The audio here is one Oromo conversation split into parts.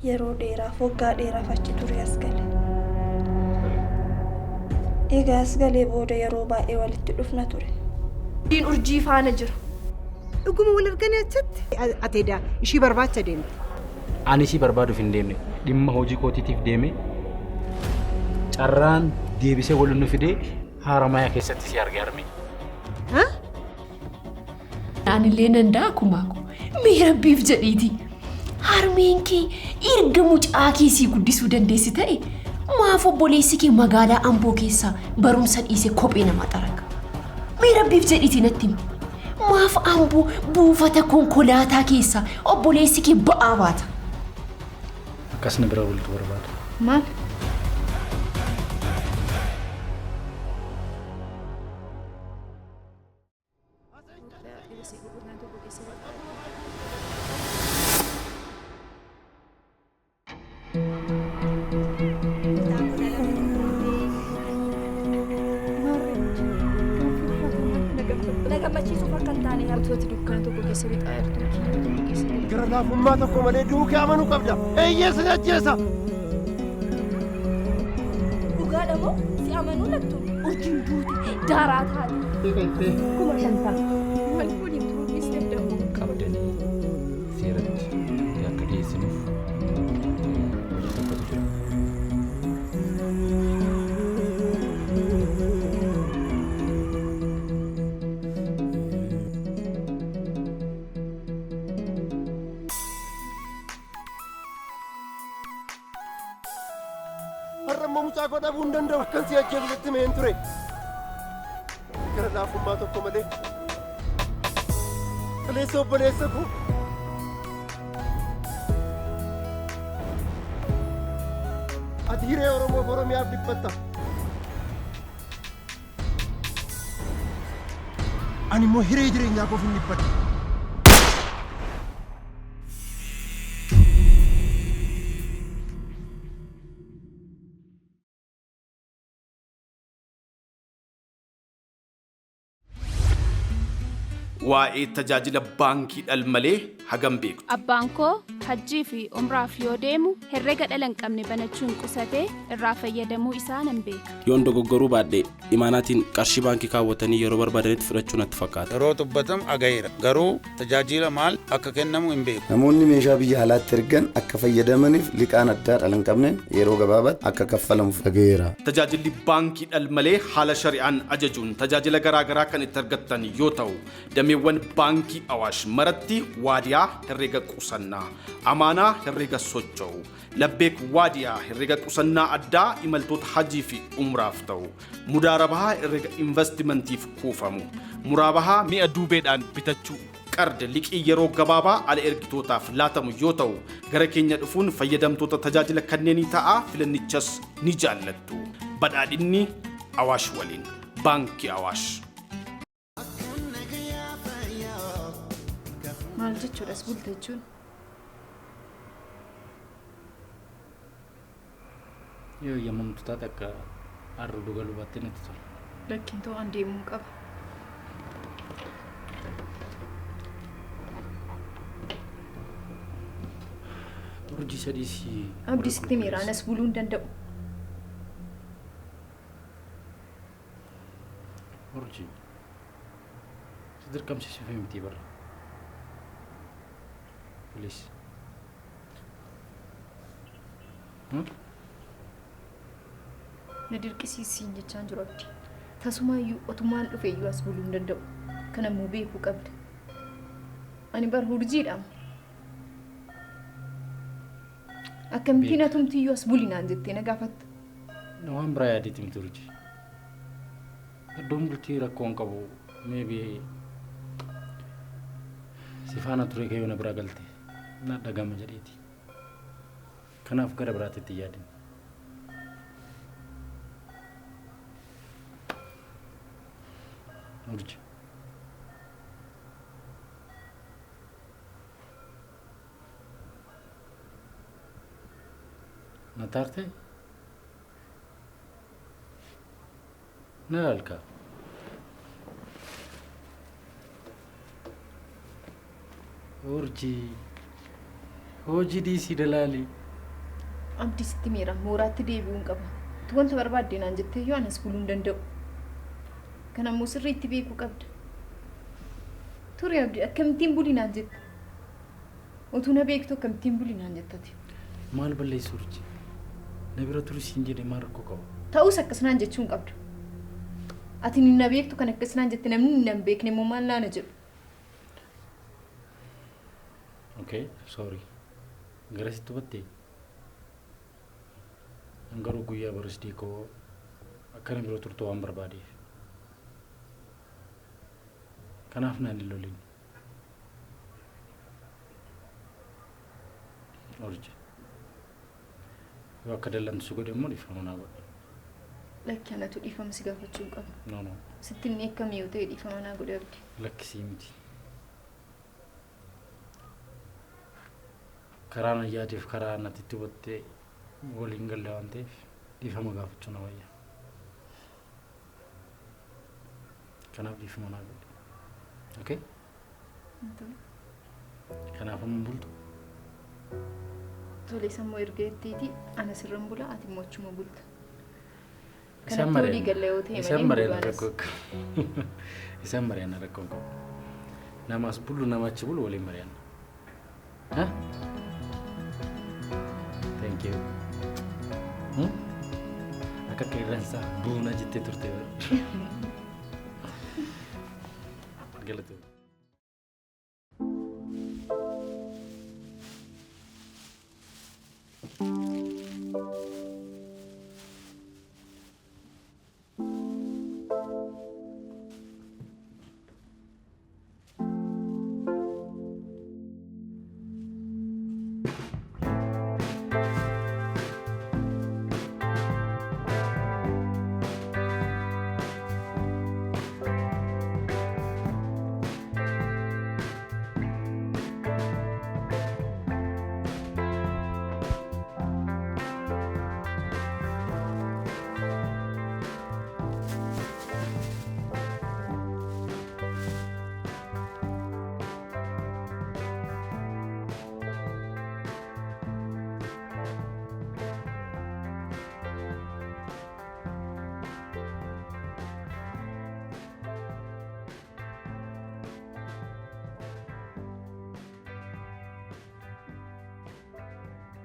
Yeroo dheeraaf, waggaa dheeraaf achi turee as gale. Egaa as galee booda yeroo baay'ee walitti dhufna ture. Urjiin urjii faana jira. Dhuguma wal arganii achitti? Ati edaa ishii barbaacha deemte. Ani ishii barbaaduuf hin deemne. Dhimma hojii kootiitiif deeme. Carraan deebisee wal nu fidee Haramaya keessatti si arge harmee. Anillee nan daakumaa ko. Mee rabbiif jedhiiti. Harmeen kee erga mucaa kee sii guddisuu dandeessi ta'e maaf obboleessi kee magaalaa Amboo keessaa barumsa dhiise kophee nama xaraga. Mee rabbiif jedhiiti natti himi. Maaf Amboo buufata konkolaataa keessaa obboleessi kee ba'aa baata. Akkas na bira bultu barbaada. Maal? Na gammachiisuuf akka hin taane Utuu ati dukkana tokko keessa lixaa jirtu kiyyoo tokko keessa lixaa. Gara laafummaa tokko malee du'uu kee amanuu qabda. Eeyyee sin ajjeesa. Dhugaadha moo si amanuu lattu urjiin duute daaraa taate. 50,000. Maal waliin turuu dhiisuu danda'u? Qabdanii seeratti akka dhiyeessinuuf hojii tokkotu jira. Har'a immoo mucaa koo dhabuu hin danda'u. Akkan si ajjeesu sitti himeen ture. Gara laafummaa tokko malee. Kaleessa obboleessa koo. Ati hiree Oromoof Oromiyaaf dhiphatta. Ani immoo hiree jireenyaa koof hin dhiphadhu. Waa'ee tajaajila baankii dhalmalee hagam beektu? Abbaan koo hajjii fi umraaf yoo deemu herrega dhala hin qabne banachuun qusatee irraa fayyadamuu isaa nan beeka. Yoon dogoggoruu baadhe imaanaatiin qarshii baankii kaawwatanii yeroo barbaadanitti fudhachuu natti fakkaata. Yeroo dubbatamu dhagaheera. Garuu tajaajiila maal akka kennamu hin beeku. Namoonni meeshaa biyya alaatti ergan akka fayyadamaniif liqaan addaa dhala hin qabneen yeroo gabaabaatti akka kaffalamuuf dhagaheera. Tajaajilli baankii dhalmalee haala shari'aan ajajuun tajaajila garaa garaa kan itti argattan yoo ta'u, dameewwan baankii Awaash maratti waadiyaa herreega qusannaa, amaanaa herreega socho'u, Labbeek Waadiyaa herrega qusannaa addaa imaltoota hajii fi umraaf ta'u, Mudaarabahaa herrega invastimantiif kuufamu, Muraabahaa mi'a duubeedhaan bitachuu, Qard liqii yeroo gabaabaa ala ergitootaaf laatamu yoo ta'u, gara keenya dhufuun fayyadamtoota tajaajila kanneenii ta'aa filannichas ni jaallattu. Badhaadhinni Awaash waliin. Baankii Awaash. Maal jechuudha as bulte jechuun? Yoo eeyyamamtu taate akka arruduu galuu baattee natti tola. Lakkiin ta'u an deemuun qaba. Urjii sadii si. Abdii sitti miira anas buluu hin danda'u. Urjii. Si dirqamsiisuuf miti bara. Please. Na dirqisiisiin jechaan jiru Abdii. Tasumaayyuu otumaan dhufeeyyuu as buluu hin danda'u. Kana immoo beekuu qabda. Ani bar urjiidha. Akkamittiin atumtiyyuu as buli naan jettee na gaafatta? Waan biraa yaadeeti miti urjii. Iddoon bultii rakkoo hin qabu. Maybe si faana ture kee yoo na biraa galte na dhagama jedheeti. Kanaaf gara biraatti itti yaadin. Urji. Na taarte? Na laalkaa. Urjii. Hojii dhiisii dalaali. Abdii sitti miira mooraatti deebi'uun qaba. Tu wanta barbaadde naan jettee iyyuu anas buluu hin danda'u. Kana immoo sirriitti beekuu qabda. Ture Abdii akkamittiin buli naan jetta? Utuu na beektu akkamittiin buli naan jettati? Maal balleessu urji? Na bira turi siin jedhe maal rakkoo qaba? Ta'us akkas naan jechuu hin qabdu. Ati ni na beektu kan akkas naan jette namni na hin beekne immoo maal naana jedhu? Okay, sorry. Garasitti hubattee? An garuu guyyaa barisdii koo akka na bira turtu waan barbaadeef. Kanaaf naan hin lolin. Urji. Yoo akka dallantu si godhe immoo dhiifama naa godhi. Lakki anatu dhiifama si gaafachuu hin qabu. No, no. Sitti inni akkam yoo ta'e dhiifama naa godhi Abdi. Lakkisii miti. Karaa na yaadeef karaa natti itti hubattee waliin galle waan ta'eef dhiifama gaafachuu na wayya. Kanaaf dhiifama naa godhi. Okay? Kanaaf amma bultu. Tole isa immoo erga jetteeti ana sirran bula ati immoo achuma bulta. Isaan Kanatti walii mari'anna. galla yoo ta'e malee Isaan hin mari'anna bulu anas. rakkoo qabu. Isaan mari'anna rakkoo hin qabu. Nama as bulu nama achi bulu waliin mari'anna. Ha? Thank you. Akka qeerransaa buuna jettee turte bara. Galatoomi.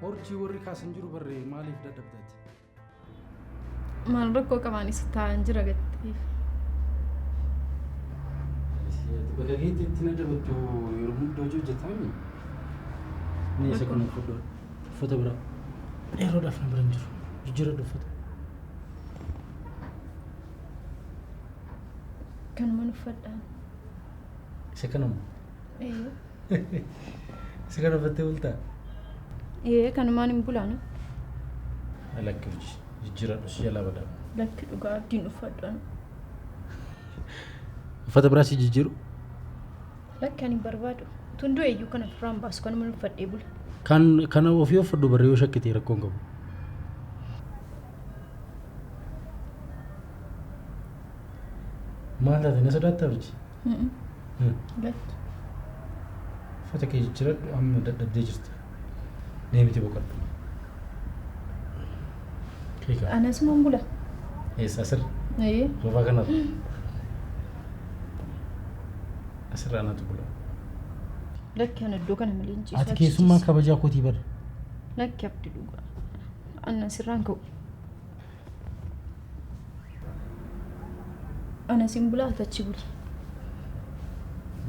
Urjii warri kaasan jiru barree maaliif dadhabdati? Maal rakkoo qabaan isa taa'an jira gatteef. Bakka keetti itti na dabattu yeroo hunda hojii hojjetaami. Inni isa kana uffadhu. Uffata biraa. Yeroodhaaf na bira hin jiru. Jijjiiradhu uffata. Kanuman uffadhaan. Isa kana moo? Ee. Isa kana uffattee bultaa? Ee kanumaan hin bulaanu. Lakki urjii jijjiiradhu si jalaa badaa. Lakki dhugaa abdiin uffadhaan. Uffata biraa si jijjiiru? Lakki ani hin barbaadu. Tun du'e iyyuu kana ofirraa hin baasu kanuman uffadhee bula. Kan kana ofii uffadhu barree yoo shakkite rakkoo hin qabu. Maal taate na sodaattaa urjii? Lakki. Uffata kee jijjiiradhu amma dadhabdee jirta. Deemiti boqodhu. Hiika. Ani asumaan bula. Eessa asirra? Ee. Soofaa kanarra? Asirra anatu bula. Lakki ani iddoo kana malee hin ciisu. Ati keessummaa kabajaa kootii bara. Lakki abdi dhugaa. Ani asirraan ka'u. Ana sin bulaa ati achi buli.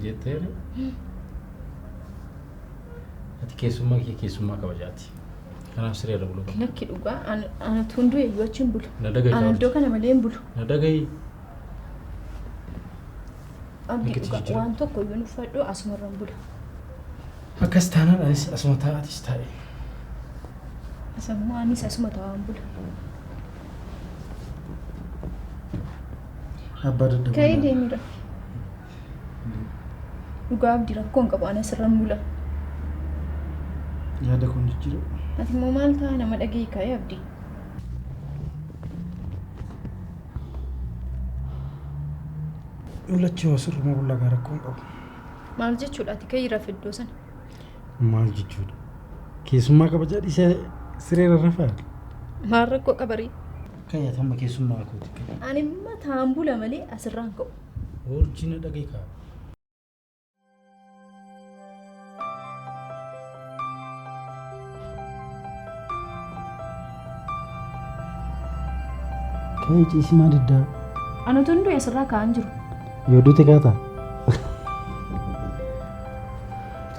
Jetteere. Ati keessummaa kee keessummaa kabajaati. Kanaaf siree irra buluu qabda. Lakki dhugaa anatu hunduu eeyyuu achi hin bulu. Na dhagahi Ana iddoo kana malee hin bulu. Na dhagahi. Abdi Lakki dhugaa jijjiirama. waan tokko iyyuu hin uffadhu asumarra hin bula. Akkas taanaan anis asuma taa'atis taa'e. Asammoo anis asuma taa'aan bula. Abbaa dadhabuu. Ka'ee deemi rafi. Dhugaa abdi rakkoo hin qabu ana asirra hin bula. Yaada kun jijjiirama. Ati immoo maal ta'a nama dhagahi ka'ee abdi. Lachuu asirruma bulla gaa rakkoo hin qabu. Maal jechuudha ati ka'ii rafi iddoo sana. Maal jechuudha? Keessummaa kabajaa dhiisee Siree rarrafaa? Maal rakkoo qabarii? Kayya amma keessummaa kooti. Ani immoo taa'an bula malee asirraan ka'u. Urjii na dhagahi kaa. Ka'ii ciisi maa diddaa? Ani utuun du'e asirraa ka'aan jiru. Yoo duute kaataa?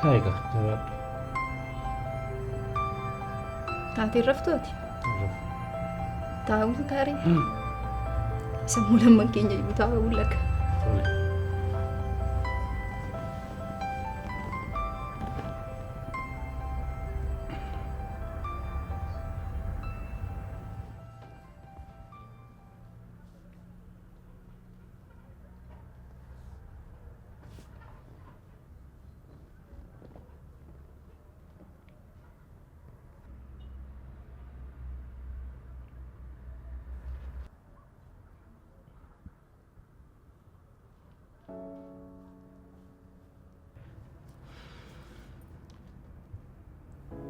Haa egaa jabaadhu. Taateen raftuu ati? Taa'uu taarii? Sammuu lamman keenya iyyuu taa'uu laga.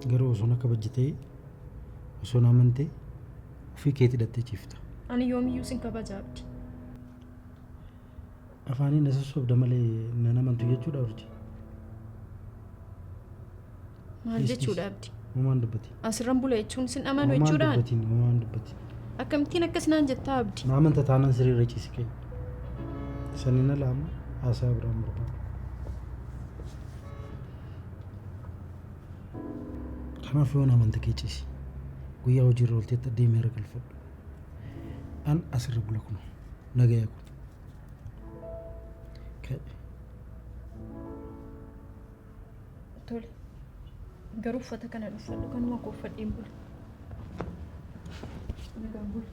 Garuu osoo na kabajjitee osoo na amantee ofii keetii hidhattee ciifta. Ani yoomiyyuu sin kabaja Abdi. Afaaniin na sossobda malee nan amantu jechuudha Urji. Maal jechuudha Abdi? Homaan dubbatiin. Asirran bula jechuun sin amanu Homaan jechuudhaan? dubbatiin homaan dubbatiin. Akkamittiin akkas naan jettaa Abdi? Na amanta taanaan siree irra ciisi ka'e. Saniin ala amma haasaa biraan barbaadu. Kanaaf yoo na amanta kee ciisi. Guyyaa hojiirra oolteetta deemee irra galfadhu. An asirra bula kunoo. Nagaya kun. Ka'e. Tole. Garuu uffata kana hin uffadhu kanuma koo uffadheen bula. Nagaan buli.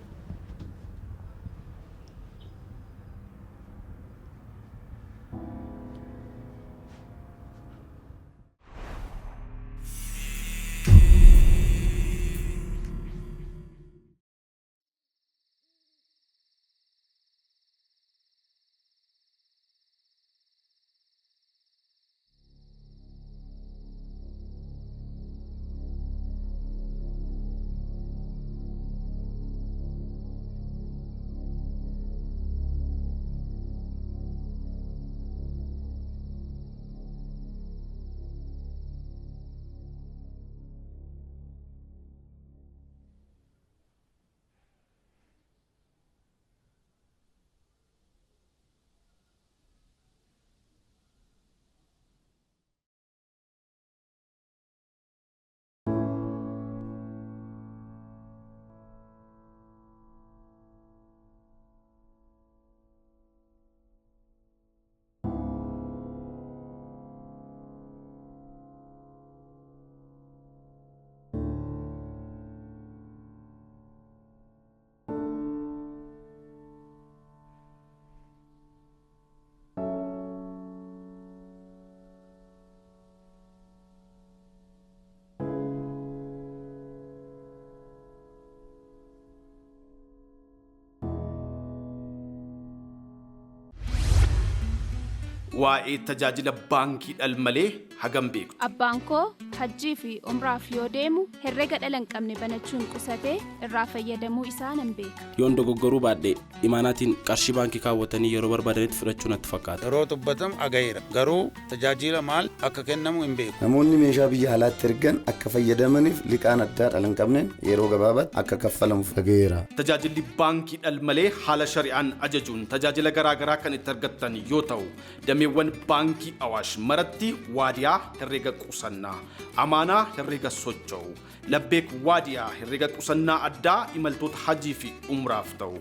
Waa'ee tajaajila baankii dhalmalee hagam beektu? Abbaan koo hajjii fi umraaf yoo deemu herrega dhala hin qabne banachuun qusatee irraa fayyadamuu isaa nan beeka. Yoon dogoggoruu baadhe imaanaatiin qarshii baankii kaawwatanii yeroo barbaadanitti fudhachuu natti fakkaata. Yeroo dubbatamu dhagayeera. Garuu tajaajila maal akka kennamu hin beeku. Namoonni meeshaa biyya alaatti ergan akka fayyadamaniif liqaan addaa dhala hin qabneen yeroo gabaabaatti akka kaffalamuuf dhagayeera. Tajaajilli baankii dhalmalee haala shari'aan ajajuun tajaajila garaa garaa kan itti argattan yoo ta'u, dameewwan baankii Awaash maratti waadiyaa herrega qusannaa, amaanaa herrega socho'u, labbeek waadiyaa herrega qusannaa addaa imaltoota hajii fi umraaf ta'u,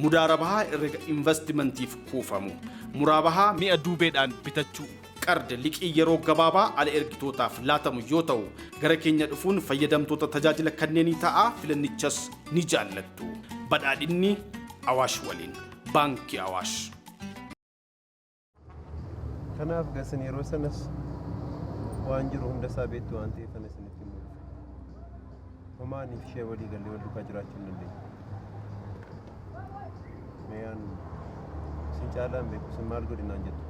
mudaarabahaa herrega investimentiif kuufamu, muraabahaa mi'a duubeedhaan bitachuu, qarda liqii yeroo gabaabaa ala ergitootaaf laatamu yoo ta'u, gara keenya dhufuun fayyadamtoota tajaajila kanneenii ta'aa filannichas ni jaallattu. Badhaadhinni Awaash waliin. Baankii Awaash. Kanaaf gasin yeroo sanas waan jiru hunda isaa beektu waan ta'eef ana isinitti himuu dhufe. Homaa aniif ishee walii gallee wal duukaa jiraachuu hin dandeenyu. Mee an isin caalaa hin beeku isin maal godhi naan jettu.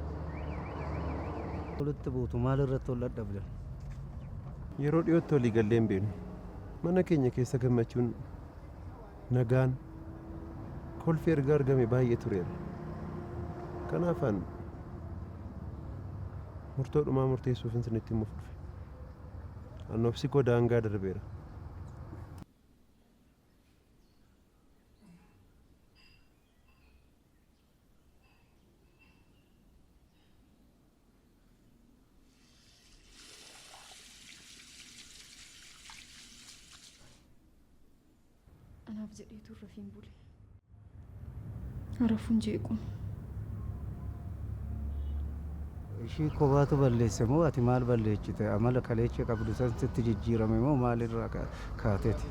Walitti buutu maal irratti wal dadhabdan? Yeroo dhiyootti walii gallee hin beeknu. Mana keenya keessa gammachuun nagaan kolfi erga argame baay'ee tureera. Kanaafan murtoo dhumaa murteessuuf isinitti himuuf dhufe. An obsi koo daangaa darbeera. Anaaf jedheetu rafiin bule. Rafuun jeequun. Ishii kophaatu balleesse moo ati maal balleessite? Amala kaleecha qabdu san sitti jijjiirame moo maalirraa kaateeti?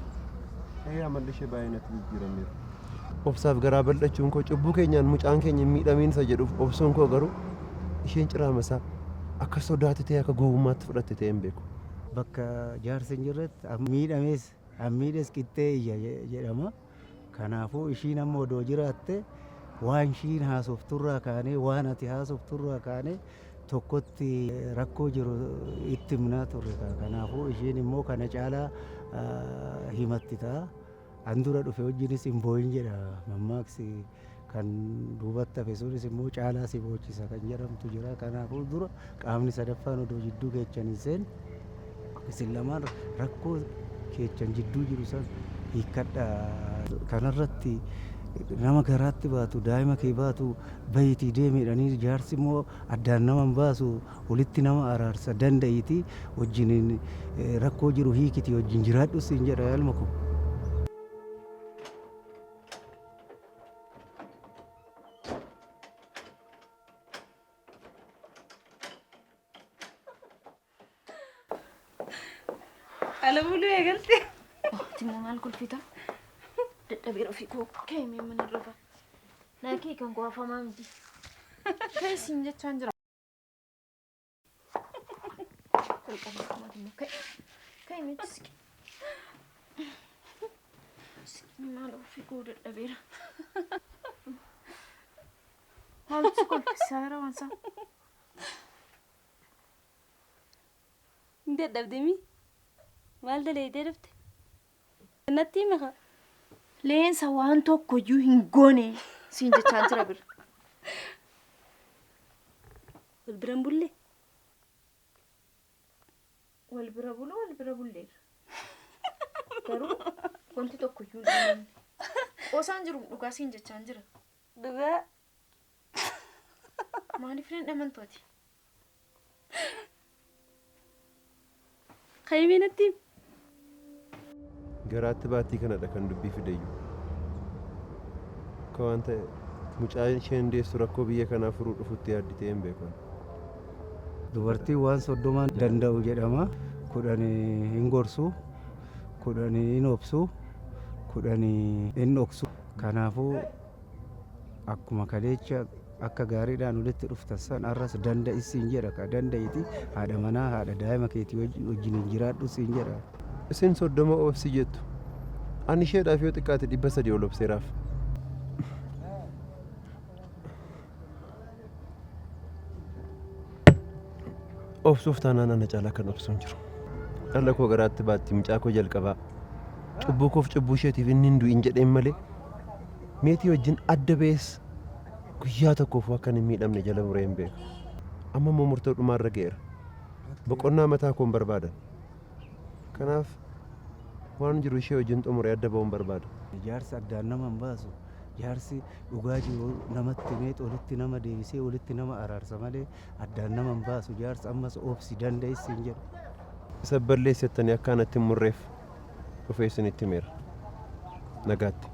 Ee amalli ishee baay'ee natti jijjiirameera. Obsaaf garaa bal'achuun koo cubbuu keenyaan mucaan keenya hin miidhamiin isa jedhuuf obsuun koo garuu isheen ciraama isaa akka sodaatti ta'e akka gowwummaatti fudhatte ta'e hin beeku. Bakka jaarsi hin jirretti miidhamees miidhes qixxee iyya jedhama. Kanaafuu ishiin amma odoo jiraatte waan ishiin haasofturraa kaanee waan ati haasofturraa kaanee tokkotti rakkoo jiru itti himnaa turre. Kanaafuu ishiin immoo kana caalaa himatti ta'a. An dura dhufe wajjinis hin boo'in jedha mammaaksi kan duubatti hafe sunis immoo caalaa si boochisa kan jedhamtu jira. Kanaafuu dura qaamni sadaffaan odoo jidduu keechan hin seenne isin lamaan rakkoo keechan jidduu jiru san hiikkadha. Kanarratti nama garaatti baatu daa'ima kee baatu bahiitii deemi jedhanii jaarsi immoo addaan nama hin baasu walitti nama araarsa danda'iiti wajjin rakkoo jiru hiikiti wajjin jiraadhus hin jedha ilma koo. Ala buluu eegalte. Ati immoo maal kolfita? Dadhabeera ofii koo ka'e mee mana irra. Naa kee kan koo hafamaa miti. Ka'e siin jechaan jira. Jalqaba akkumaati immoo ka'e. Ka'e mee siqi. Siqi maal ofii koo dadhabeera. Maaltu si kolfisaa jira waan isaa? Hin dadhabdemi? Maal dalaydee dhufte? Natti himi kaa. Leensa waan tokkoyyuu hin goone siin jechaan jira bira. Wal bira hin bulle? Wal bira buluu wal bira bulleerra. Garuu wanti tokkoyyuu hin uumamne. Qoosaan jiru dhugaa siin jechaan jira. Dhugaa. Maaliif nan amantu ati? Kaimee natti himi. Garaatti baattii kanadha kan dubbii fideyyuu. Akka waan ta'e mucaan isheen deessu rakkoo biyya kanaa furuu dhufutti yaaddi ta'ee hin beeku. Dubartiin waan 30n danda'u jedhama. 10 hin gorsu, 10 hin obsu, 10 hin dhoksu. Kanaafuu akkuma kaleecha akka gaariidhaan walitti dhuftan san arras danda'i siin jedha ka danda'iti haadha manaa haadha daa'ima keetii wajjin hin jiraadhu siin jedha. Isin 30 obsi jettu. Ani isheedhaaf yoo xiqqaate 300 ol obseeraaf. Obsuuf taanaan ana caalaa kan obsu hin jiru. Dhala koo garaatti baatti mucaa koo jalqabaa. Cubbuu koof cubbuu isheetiif inni hin du'in jedheen malee meetii wajjin adda ba'ees guyyaa tokkoofuu akka hin miidhamne jala muree hin beeku. Amma immoo murtoo dhumaarra ga'eera. Boqonnaa mataa koon barbaadan. Kanaaf waan jiru ishee wajjin xumuree adda ba'uun barbaada. Jaarsi addaan nama hin baasu. Jaarsi dhugaa jiru namatti himee walitti nama deebisee walitti nama araarsa malee addaan nama hin baasu. Jaarsi ammas obsi danda'is siin jedha. Isa balleessettanii akka anatti hin murreef dhufee isinitti himeera. Nagaatti.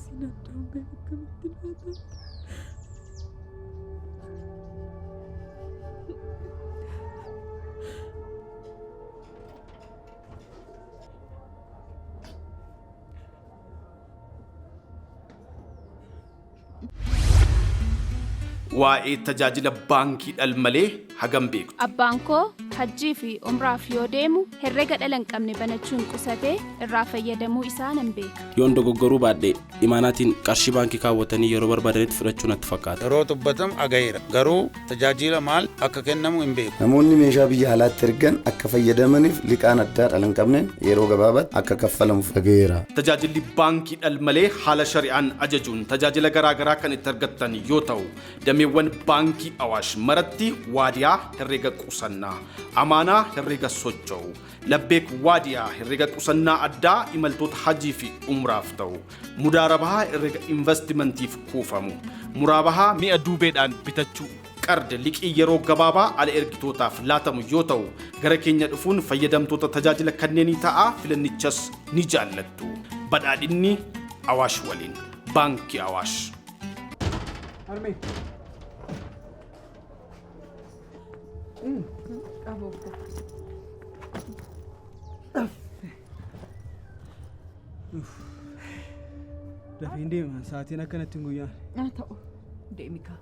Siin addaan ba'e akkamitti naa taate? Waa'ee tajaajila baankii dhalmalee hagam beektu? Abbaan koo hajjii fi umraaf yoo deemu herrega dhala hin qabne banachuun qusatee irraa fayyadamuu isaa nan beeka. Yoon dogoggoruu baadhe imaanaatiin qarshii baankii kaawwatanii yeroo barbaadanitti fudhachuu natti fakkaata. Yeroo dubbatamu dhagayeera. Garuu tajaajila maal akka kennamu hin beeku. Namoonni meeshaa biyya alaatti ergan akka fayyadamaniif liqaan addaa dhala hin qabneen yeroo gabaabaatti akka kaffalamuuf dhagayeera. Tajaajilli baankii dhalmalee haala shari'aan ajajuun tajaajila garaagaraa kan itti argattan yoo ta'u, dameewwan baankii Awaash maratti waadiyaa herreega qusannaa, amaanaa herreega socho'u, labbeek waadiyaa herreega qusannaa addaa imaltoota hajii fi umraaf ta'u, mudaarabahaa herreega investimentiif kuufamu, muraabahaa mi'a duubeedhaan bitachuu, qarda liqii yeroo gabaabaa ala ergitootaaf laatamu yoo ta'u, gara keenya dhufuun fayyadamtoota tajaajila kanneenii ta'aa filannichas ni jaallattu. Badhaadhinni Awaash waliin. Baankii Awaash. Harmee. Dafeen deema sa'aatiin akkanatti hin guyyaan. Haa ta'u deemi kaa.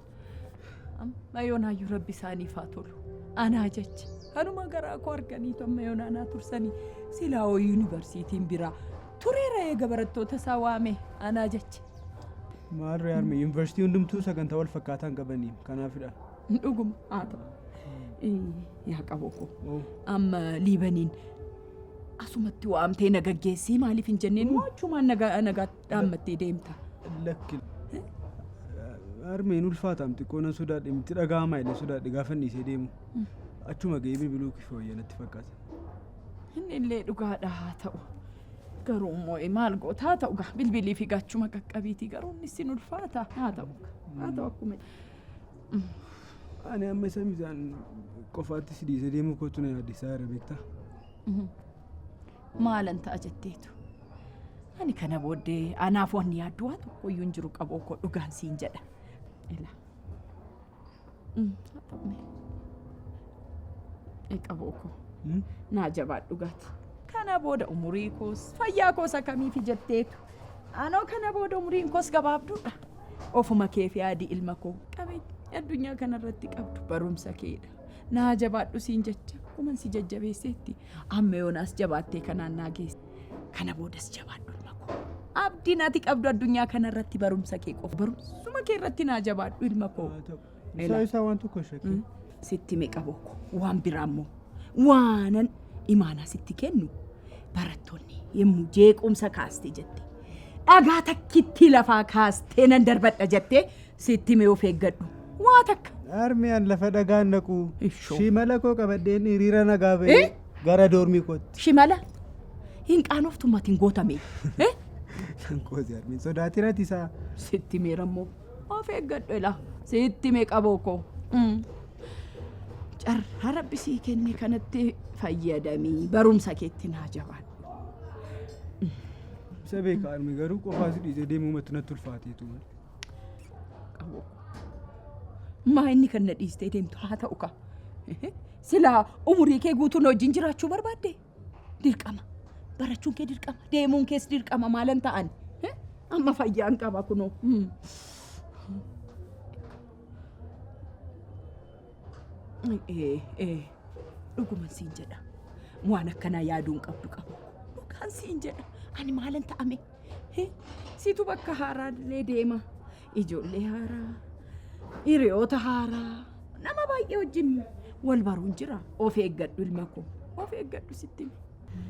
Amma yoonaayyuu rabbi isaaniif haa tolu. Anaa jecha kanuma garaa koo arganiitu amma yoonaa naa tursanii silaa hoo yuunivarsiitiin biraa tureera eega barattoota isaa waame anaa jecha. Maal ree harmee yuunivarsiitii hundumtuu sagantaa wal fakkaataa hin qabanii kanaafidha. Dhuguma haa ta'u. Yaa qaboo koo amma liibaniin asumatti waamtee na gaggeessii maaliif hin jenneen moo achumaan nagaa nagaa dhaammattee deemta. Lakki. Harmeen ulfaataam xiqqoo nan sodaadhe miti dhaga'amaa illee sodaadhe gaafa inni isee deemu. Achuma ga'ee bilbiluu kifee wayya natti fakkaata. Inni illee dhugaadha haa ta'u. Garuu immoo maal goota haa ta'u gaa bilbilii fi gaachuma qaqqabiitii garuu inni sin ulfaata haa ta'u haa ta'u akkuma. Ani amma isa misaan qofaatti si dhiisee deemuu kootu na yaaddessaa jira beektaa. Maalan ta'a jetteetu. Ani kana booddee anaaf wanni yaaddu waa tokko iyyuu hin jiru qaboo koo dhugaan siin jedha. Ilaa. Haa ta'u mee. Ee qaboo koo. Naa jabaadhu gaati. Kana booda umurii koos fayyaa koos akkamiifi jetteetu. Anoo kana booda umuriin koos gabaabduudha. Ofuma keef yaadi ilma koo. Qabeenya addunyaa kanarratti qabdu barumsa keedha. Naa jabaadhu siin jecha akkuman si jajjabeesseetti amma yoonaas jabaattee kanaan naa geesse. Kana boodas jabaadhu ilma koo. Abdiin ati qabdu addunyaa kanarratti barumsa kee qofa. Barumsuma kee irratti naa jabaadhu ilma koo. Isaa isaa waan tokko hin shakkin. Sitti hime qaboo koo waan biraa immoo waanan imaanaa sitti kennu barattoonni yommuu jeequmsa kaaste jette dhagaa takkittii lafaa kaastee nan darbadha jettee sitti hime of eeggadhu waa takka. Armiyaan lafa dhagaan naqu shimala koo qabadheen hiriira nagaa ba'ee gara doormii kootti. Shimala hin qaanoftu matiin gootame. Sankooti armiin sodaatiin ati isaa. Sitti himeera immoo of eeggadhu elaa sitti hime qaboo koo. Carraa rabbi sii kenne kanatti fayyadamii barumsa keetti naa jabaadhu. Isa beeka armi garuu qofaa si dhiisee deemuu matu natti ulfaateetu malee. Qaboo. Maa inni kan na dhiistee deemtu haa ta'u kaa. Silaa umurii kee guutuu na wajjin jiraachuu barbaadde dirqama. Barachuun kee dirqama. Deemuun kees dirqama maalan ta'an. Amma fayyaan qaba kunoo. Ee, ee, dhuguman siin jedha. Waan akkanaa yaaduu hin qabdu qabu. Dhugaan siin jedha. Ani maalan ta'ame? Situ bakka haaraallee deema. Ijoollee haaraa, hiriyoota haaraa, nama baay'ee wajjin wal baruun jira. Of eeggadhu ilma koo. Of eeggadhu sitti hima.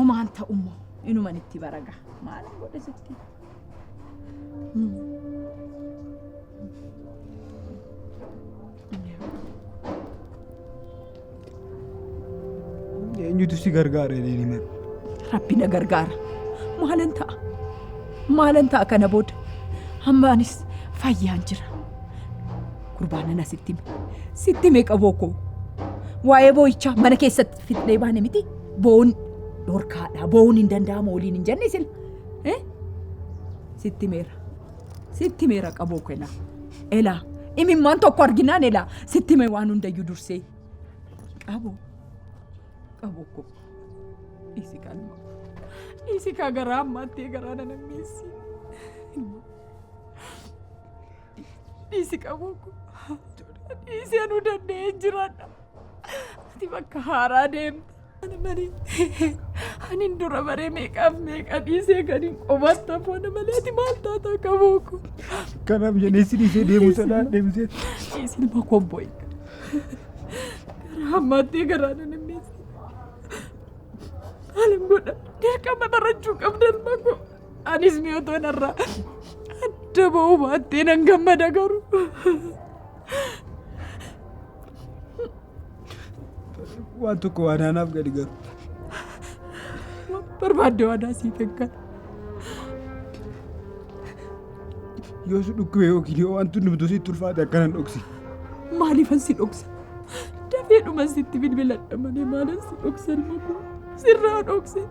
Omaan ta'ummoo inuman itti baraga. Maalan godhe sitti hima. Eenyutu si gargaara jedheen himan. Rabbi na gargaara. Maalan ta'a? Maalan ta'a kana booda? Amma anis fayyaan jira. Gurbaan ana sitti hime. Sitti hime qaboo koo. Waa'ee boo'ichaa mana keessatti fixnee baane miti. Boo'uun dhorkaadha. Boo'uun hin danda'amu waliin hin jenne sila. Eh? Sitti meera. Sitti meera qaboo koo elaa. Elaa. Imimmaan tokko arginaan elaa. Sitti hime waan hundayyuu dursee. Qaboo. Qaboo koo. Dhiisi kalma. Dhiisi kaa garaa ammaattee garaa na nammeessi. Dhiisi qaboo koo. Dhiisi anuu danda'ee jiraadha. Ati bakka haaraa deemta. Ana malee anin dura baree meeqaaf meeqa dhiisee kan hin qobatta foona malee ati maal taata qaboo koo. Kanaaf jedhee si dhiisee deemuu sodaadhe deemsee. Dhiisi ilma koo boo'i. Garaa ammaattee garaa na nammeessi. Maalan godha dirqama barachuu qabda ilma koo. Anis mi'ootoo narraa adda ba'uu baattee nan gammada garuu. Waan tokko waan aanaaf gadi garu. Barbaadde waadaa siif eeggan. Yoo si dhukkube yookiin yoo wanti hundumtuu sitti ulfaate akkanan dhoksi. Maaliifan si dhoksa? Dafee dhuma sitti bilbiladha malee maalan si dhoksa ilma koo? Sirraa dhokse.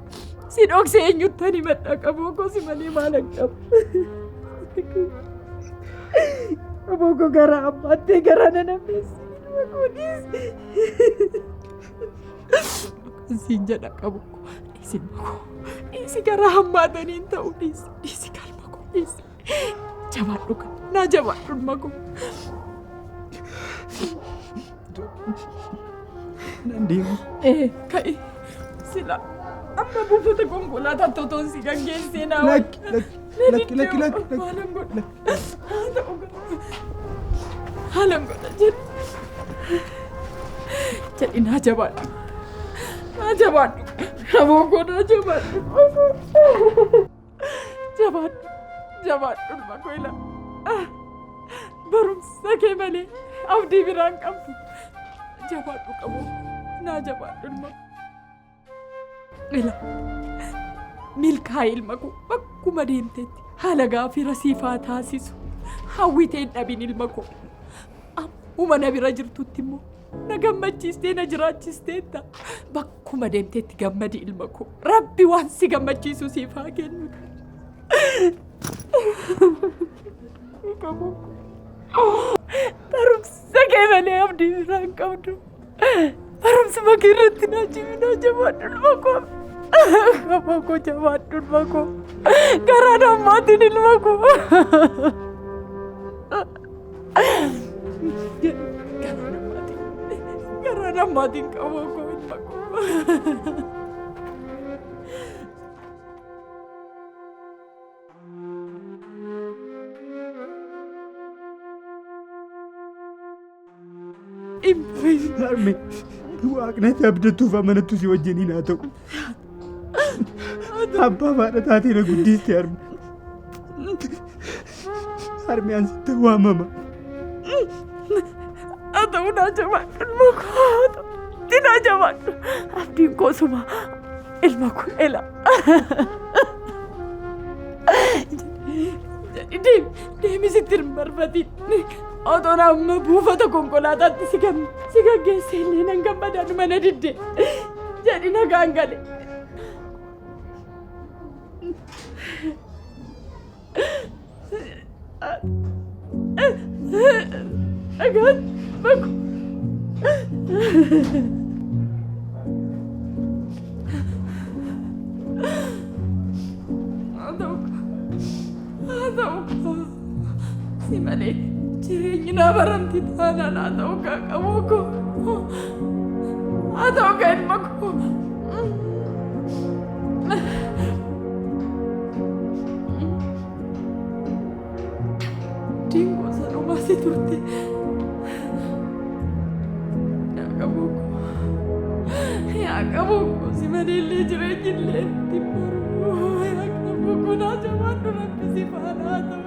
Si dhokse eenyuttan himadha qaboo koo si malee maalan qaba? Qaboo koo garaa ammaattee garaa na nammeessi. Ilma koo dhiisi. Siin jedha qabu koo dhiisi ilma koo. Dhiisi garaa hammaatanii hin ta'u dhiisi dhiisi galma koo dhiisi. Jabaadhu kan naa jabaadhu ilma koo. Nan deemu. Ee ka'i sila amma buufata konkolaataatti otoon si gaggeessee naa Lakki lakki lakki lakki lakki. Haalan godha. Haa ta'u godha. Haalan godha jedhi. Jedhi naa jabaadhu. Naa jabaadhu. Aboo koo naa jabaadhu. Jabaadhu. Jabaadhu ilma koo ilaa. Barumsa kee malee abdii biraan qabdu. Jabaadhu qabu. Naa jabaadhu ilma. Ilaa. Milkaa'e ilma koo bakkuma deemtetti haala gaafii rasiifaa taasisu. Hawwitee hin dhabin ilma koo. Ammuma na bira jirtutti immoo na gammachiistee na jiraachisteetta. Bakkuma deemtetti gammadi ilma koo. Rabbi waan si gammachiisu siif haa kennu. Barumsa kee malee abdii biraa hin qabdu. Barumsuma kee irratti naa cimi naa jabaadhu ilma koo. Qaboo koo jabaadhu ilma koo. Garaa nammaatiin ilma koo. Garaa nammaatiin. Garaa nammaatiin qaboo koo ilma koo. Harme waaqni ati abdattuuf amanattu si wajjiniin haa ta'u. Abbaa fi haadha taatee na guddiste harme. Harme an sitti waamama. Haa ta'u naa jabaadhu ilma koo haa ta'u naa jabaadhu. Abdiin koo suma ilma koo ela. Deemi deemi sitti hin barbaadin. Otoon amma buufata konkolaataatti si si gaggeessee illee nan gammadaan mana didde. Jedhi nagaan gale. Nagaan baku. Haa ta'u haa ta'u si malee jireenyi naa baramti taanaan haa ta'u kaa qabuu koo haa ta'u kaa ilma koo. Diingoo sanumaa si turte. Yaa qabuu koo yaa qabuu koo si malee illee jireenyi illee itti baruu yaa qabuu koo naa jabaadhu rabbi si faana haa ta'u.